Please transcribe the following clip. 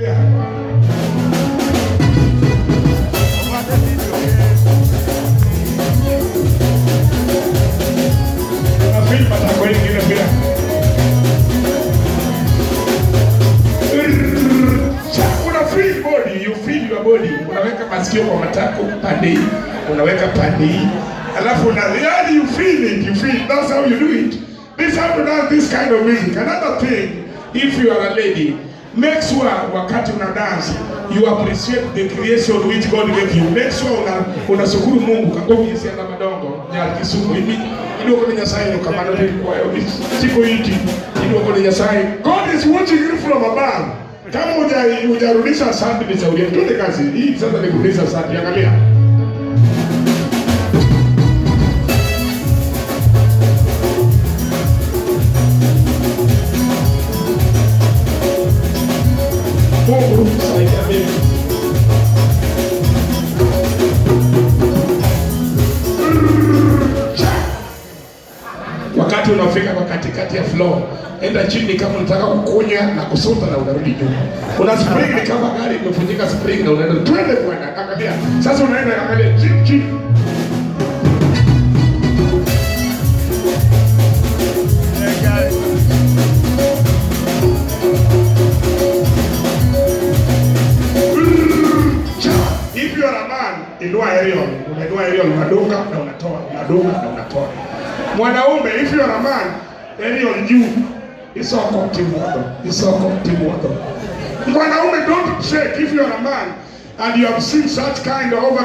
Yeah. Na feel matako ingine pia. Una feel body, you feel your body. Unaweka masikio kwa matako pande hii, unaweka pande hii. Alafu una yani you feel it, you feel. That's how you do it. This how to dance this kind of music. Another thing, if you are a lady, make sure wakati una dance you appreciate the creation which God gave you. Make sure unashukuru Mungu kagogi sianda madongo nyar Kisumu imi iduoko ne Nyasaye erokamano to ikwayo chiko iti iduoko ne Nyasaye. God is watching you from above. Kama hujarudisha asante ni shauri yako. Twende kazi. Hii sasa ni kurudisha asante. Angalia. Mungu saidia mimi. Wakati unafika kwa katikati ya floor, enda chini kama unataka kukunya na kusuta na unarudi nyuma. Una spring ni kama gari imevunjika spring na unaenda twende kwenda. Angalia. Sasa unaenda angalia chini chini. If you are a man, inua aerial. Unainua aerial, unadunga na unatoa, unadunga na unatoa. Mwanaume, if you are a man, aerial juu. Isoko timuodo, isoko timuodo. Mwanaume, don't shake if you are a man and you have seen such kind of over